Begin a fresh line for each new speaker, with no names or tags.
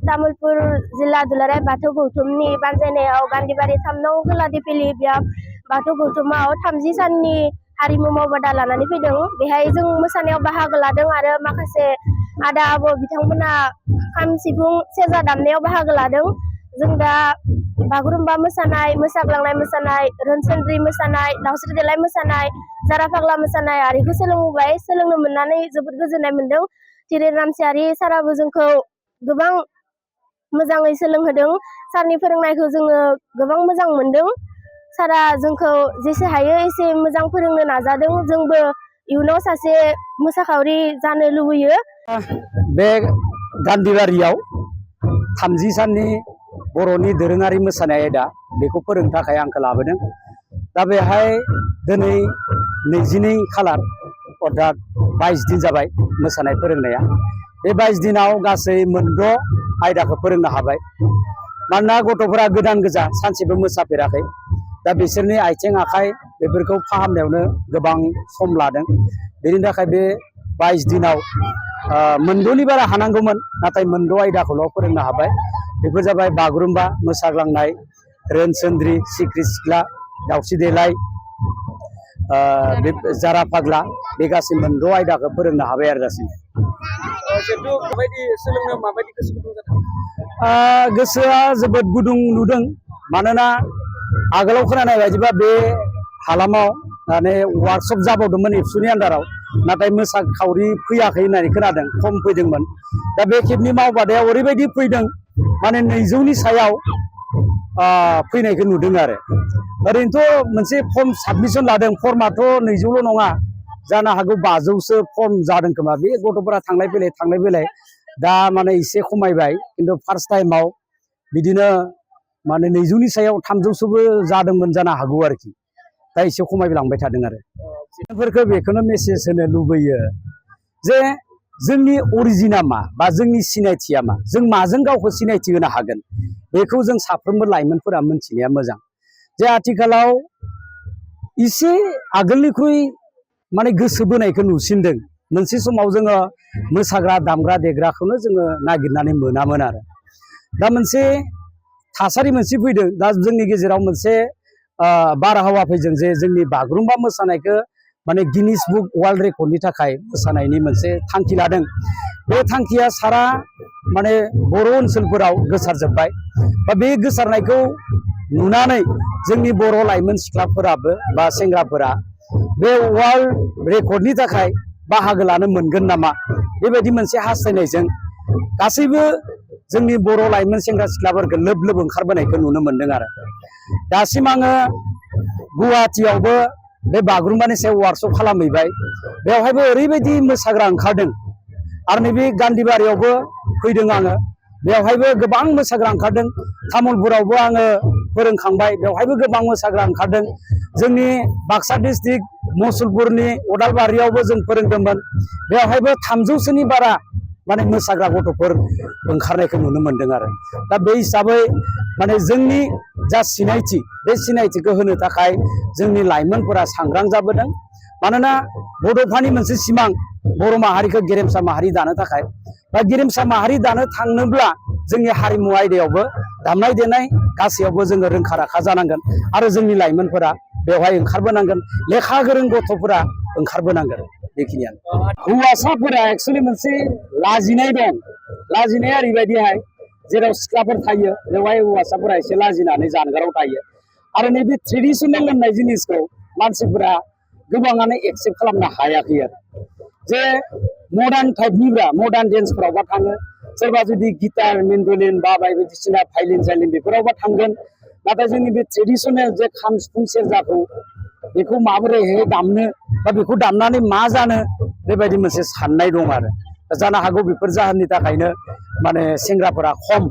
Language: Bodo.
तामुलपुर जिल्ला दुलाराय बाथौ गौथुमनि बानजायनायाव गान्धीबारि 3 नं खोला दिपिलि बियाब बाथौ गौथुमाव 30 साननि हारिमु मावबादा लानानै फैदों। बेहाय जों मोसानायाव बाहागो लादों आरो माखासे आदा आबौ बिथांमोना खाम सिफुं सेरजा दामनायाव बाहागो लादों। जों दा बागुरुम्बा मोसानाय, मोसाग्लांनाय मोसानाय, रोनसोन्द्रि मोसानाय, दावस्रि देलाय मोसानाय, जारा फाग्ला मोसानाय आरिखौ सोलोंबोबाय। सोलोंनो मोननानै जोबोद गोजोननाय मोनदों। धीरेन रामसियारि साराबो जोंखौ गोबां मोजाङै सोलोंहोदों। सारनि फोरोंनायखौ जोङो गोबां मोजां मोनदों। सारा जोंखौ जेसे हायो एसे मोजां फोरोंनो नाजादों। जोंबो इयुनाव सासे मोसाखावरि जानो लुबैयो।
बे गान्धीबारियाव 30 साननि बर'नि दोरोङारि मोसानाय आयदा बेखौ फोरोंनो थाखाय आंखौ लाबोदों। दा बेहाय दिनै 22 खालार अर्थात 22 दिन जाबाय मोसानाय फोरोंनाया। बे 22 दिनाव गासै 8 आयदाखौ फोरोंनो हाबाय। मानोना गथ'फोरा गोदान गोजा सानसेबो मोसाफेराखै। दा बिसोरनि आथिं आखाइ बेफोरखौ फाहामनायावनो गोबां सम लादों। बेनि थाखाय बे 22 दिनाव 8नि बारा हानांगौमोन, नाथाय 8 आयदाखौल' फोरोंनो हाबाय। बेफोर जाबाय बागुरुम्बा, मोसाग्लांनाय, रोनसोन्द्रि, सिख्रि सिख्ला, दावस्रि देलाय, जारा फाग्ला, बे गासै 8 आयदाखौ फोरोंनो हाबाय आरो दासिम। गोसोआ जोबोद गुदुं नुदों। मानोना आगोलाव खोनानाय बायदिबा बे हालामाव माने वार्कशप जाबावदोंमोन एबसुनि आन्दाराव, नाथाय मोसाखावरि फैयाखै होननानै खोनादों, खम फैदोंमोन। दा बे खेबनि मावबादायाव ओरैबायदि फैदों, माने 200नि सायाव फैनायखौ नुदों आरो। ओरैनोथ' मोनसे फर्म साबमिसन लादों। फर्माथ' 200ल' नङा, जानो हागौ 500सो फर्म जादों खोमा। बे गथ'फोरा थांलाय फैलाय दा माने एसे खमायबाय। खिन्थु फार्स्ट टाइमाव बिदिनो माने 200नि सायाव 300सोबो जादोंमोन जानो हागौ आरोखि। दा एसे खमायलांबाय थादों आरो। बेफोरखौ बेखौनो मेसेज होनो लुबैयो जे जोंनि अरिजिना मा बा जोंनि सिनायथिया मा, जों माजों गावखौ सिनायथि होनो हागोन, बेखौ जों साफ्रोमबो लाइमोनफोरा मोनथिनाया मोजां। जे आथिखालाव एसे आगोलनिख्रुइ माने गोसो बोनायखौ नुसिनदों। मोनसे समाव जोङो मोसाग्रा दामग्रा देग्राखौनो जोङो नागिरनानै मोनामोन आरो। दा मोनसे थासारि मोनसे फैदों। दा जोंनि गेजेराव मोनसे बारहावा फैदों जे जोंनि बागुरुम्बा मोसानायखौ माने गिनिस बुक वर्ल्ड रेकर्डनि थाखाय मोसानायनि मोनसे थांखि लादों। बे थांखिया सारा माने बर' ओनसोलफोराव गोसारजोब्बाय। बा बे गोसारनायखौ नुनानै जोंनि बर' लाइमोन सिख्लाफोराबो बा सेंग्राफोरा बे वर्ल्ड रेकर्डनि थाखाय बाहागो लानो मोनगोन नामा, बेबायदि मोनसे हास्थायनायजों गासैबो जोंनि बर' लाइमोन सेंग्रा सिख्लाफोरखौ लोब लोब ओंखारबोनायखौ नुनो मोनदों आरो। दासिम आङो गुवाहाटियावबो बे बागुरुम्बानि सायाव वार्कशप खालामहैबाय। बेवहायबो ओरैबायदि मोसाग्रा ओंखारदों। आरो नैबे गान्धीबारियावबो फैदों आङो, बेवहायबो गोबां मोसाग्रा ओंखारदों। तामुलपुरावबो आङो फोरोंखांबाय, बेवहायबो गोबां मोसाग्रा ओंखारदों। जोंनि बाक्सा डिस्ट्रिक्ट मुसलपुरनि अदालबारियावबो जों फोरोंदोंमोन। बेवहायबो 300सोनि बारा माने मोसाग्रा गथ'फोर ओंखारनायखौ नुनो मोनदों आरो। दा बे हिसाबै माने जोंनि जा सिनायथि, बे सिनायथिखौ होनो थाखाय जोंनि लाइमोनफोरा सांग्रां जाबोदों। मानोना बड'फानि मोनसे सिमां बर' माहारिखौ गेरेमसा माहारि दानो थाखाय, बा गेरेमसा माहारि दानो थांनोब्ला जोंनि हारिमु आयदायावबो दामनाय देनाय गासैयावबो जोङो रोंखा राखा जानांगोन। आरो जोंनि लाइमोनफोरा बेवहाय ओंखारबोनांगोन, लेखा गोरों गथ'फोरा ओंखारबोनांगोन। बेखिनियानो। हौवासाफोरा एक्सुवेलि मोनसे लाजिनाय दं। लाजिनाया ओरैबायदिहाय, जेराव सिख्लाफोर थायो बेवहाय हौवासाफोरा एसे लाजिनानै जानगाराव थायो। आरो नैबे ट्रेडिसनेल होननाय जिनिसखौ मानसिफोरा गोबाङानो एक्सेप्ट खालामनो हायाखै आरो। जे मडार्न टाइपनिब्रा मडार्न डेन्सफोरावबा थाङो, सोरबा जुदि गिटार मेन्डलिन बा बायदिसिना भायलिन साइलिन बेफोरावबा थांगोन। नाथाय जोंनि बे ट्रेडिसनेल जे खाम सिफुं सेरजाखौ बेखौ माबोरैहाय दामनो बा बेखौ दामनानै मा जानो, बेबायदि मोनसे साननाय दं आरो। जानो हागौ बेफोर जाहोननि थाखायनो माने सेंग्राफोरा खम